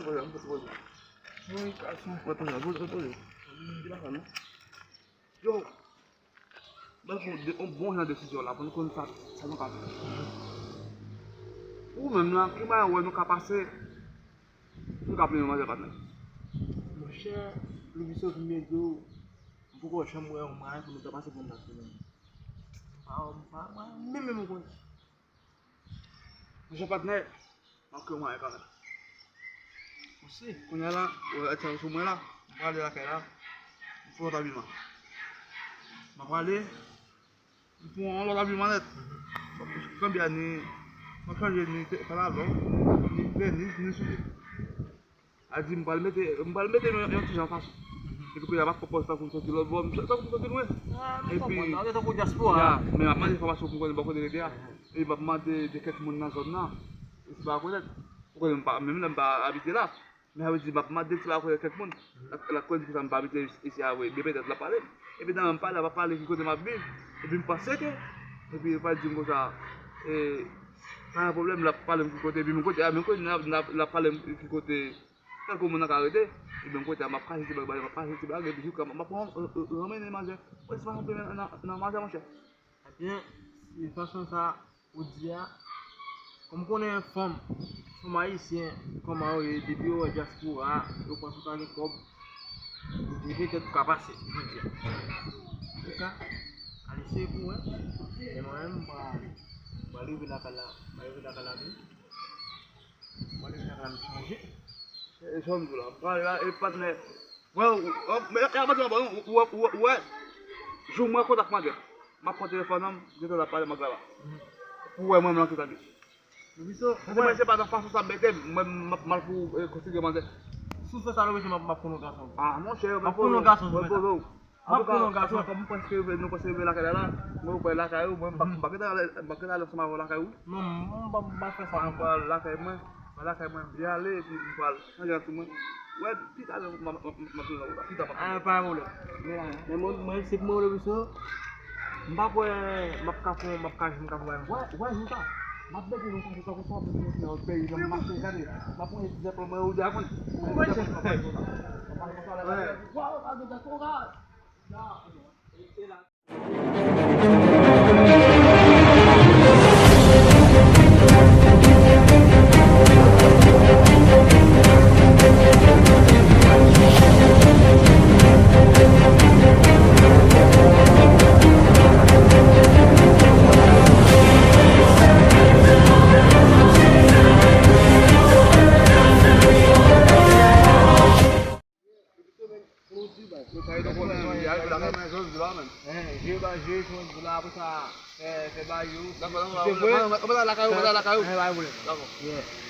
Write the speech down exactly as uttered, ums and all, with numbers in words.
Poze, poze, poze. Wi, gason. Mwen poze, poze, poze. Di pa sa, non. Yo, ban pou de, yon bon jan desizyon la, pou nou konn sa, sa nou ka fè. Ou menm lan, ki mwayen ou wè nou ka pase, nou ka plenyen manzè patnè? Monchè, Loubouso, vin byen di w, m poko janm wè yon mwayen pou nou ta pase pou nou ta fini. Pa, pa, pa, menm, menm, ou konn. Monchè patnè, m ap kre yon mwayen kanmenm. Monchè, kounye a la, ou wè èd sa yo sou mwen la, m prale lakay la, m fè lòt abiman. M ap prale, m pran yon lòt abiman nèt. M ap kanbye a ni, m ap chanje ni te-, pantalon, ni tenis, ni soulye. A di m pral mete, m pral mete yon, yon ti jan fason. Epi kounye a m ap pran pòz tankou m soti lòtbò, m, tankou m soti lwen. Ah, nou konprann, nou tankou dyaspora. Ya, men m ap mande enfòmasyon pou m konnen bò kote rete a. Epi m ap mande de kèk moun nan zòn nan. E si pa rekonèt, ou konnen m pa, menm lè m pa abite la. Men sa vle di, m ap mande si pa rekonèt kèk moun. L ap, l ap konnen poukisa m pa abite isi a vre. Men petèt l ap pale m. Epi nan m pale, l ap pale ki kote m ap viv. Epi m panse ke, epi l pral di m konsa, e, pa gen pwoblèm, l ap pale m ki kote, epi menm kote a, menm kote, l ap, l ap, l ap pale m ki kote, kèlke moun nan ka rete, epi menm kote a, m ap kache ti blag, m ap kache ti blag, epi jiska m ap pran, e, e, ranmennen manzè. Wè, se pa yon pwoblèm nan, nan manzè, monchè. Ebyen, se fason sa ou di a, kòm konnen fanm, fanm ayisyen, kòman yo ye, depi yo wè dyaspora, yo panse w ka gen kòb, yo te petèt ou ka pase, jodi a. Antouka, al eseye pou wè. Men mwen menm, m pa, m pa rive lakay la, m pa rive lakay la tou. Mwen menm, sa m chanje. E, sa m di w la, m prale la, e, patnè. Mwen, ou, ou, men, e, avan di w, ou, ou, ou, ou wè, jou mwen kontak manzè, m ap pran telefòn nan, m gentan ap pale manzè la. Pou wè mwen, mwen, ki sa li. Loubouso, mwen, se pa nan fason sa mete m, mwen, m ap mal pou, e, konsidere manzè. Si w fè sa, Loubouso, m ap, m ap konnen w gason. Ah, monchè, m ap konnen w gason, mwen, mwen, mwen. M ap konnen w gason. Kòm nou prèske rive, nou prèske rive lakay la la, mwen, ou pral lakay ou, mwen, m pa, m pa gentan ale, m pa gentan ale ansanm avè w lakay ou. Non, m, m pa, m pa fè sa ankò. Mwen pral lakay mwen, mwen lakay mwen, m byen ale, epi m pral chanje nan sou mwen. Wè, pita, m, m, m, m, m, pita, m ap. Ah, pa gen pwoblèm. Men mwen, mwen, se pou mwen, Loubouso, m pa kwè m ap ka fè, m ap ka, m ka fè bagay. Wè, wè, jou sa, m ap mete nou sa, se tankou sa, pou nou fè yon peyi, jan m mache, gade, m ap pran egzanp, mwen, ou di a konn. Wè. Yo ka ede w konnen, y a ede w lakay mwen, jan w di la menm. Hen, jwe ba jwe, jan w di la, apre sa, fè, fè ba yo. Dakò, dakò, dakò, dakò, dakò, lakay ou, lakay ou. Hen, pa gen pwoblèm. Dakò. Yeah.